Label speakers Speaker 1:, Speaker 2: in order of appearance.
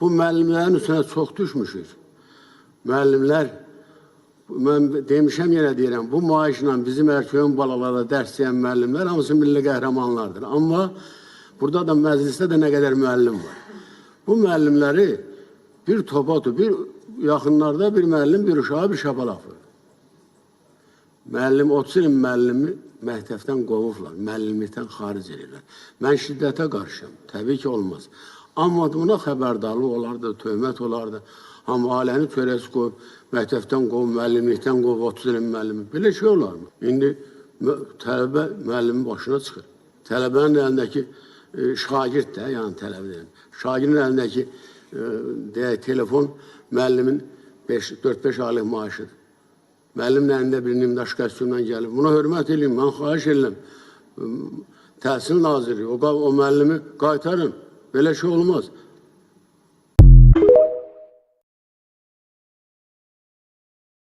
Speaker 1: Bu müəllimlərin üstünə çox düşmüşük. Müəllimlər, mən demişəm, yenə deyirəm, bu maaşla bizim erkəyin balalara dərs deyən müəllimlər hamısı milli qəhrəmanlardır. Amma burada da məclisdə də nə qədər müəllim var. Bu müəllimləri bir topa bir yaxınlarda bir müəllim bir uşağa bir şapalaq vurdu. Müəllim, 30 ilin müəllimi məktəbdən qovublar, müəllimlikdən xaric edirlər. Mən şiddətə qarşıyam, təbii ki olmaz. Amma buna xəbərdarlıq olardı, töhmət olardı. Amma ailəni törəsi qoyub, məktəbdən qovub, müəllimlikdən qovub, 30 ilin müəllimi. Belə şey olarmı? İndi tələbə müəllimin başına çıxır. Tələbənin əlindəki şagird də, yəni tələbə deyim. Şagirdin əlindəki deyək, telefon müəllimin 4-5 aylıq maaşıdır. Müəllimin əlində bir nimdaş kostyumla gəlib. Buna hörmət edin, mən xahiş edirəm. Təhsil Naziri, o müəllimi qaytarın. Belə şey olmaz.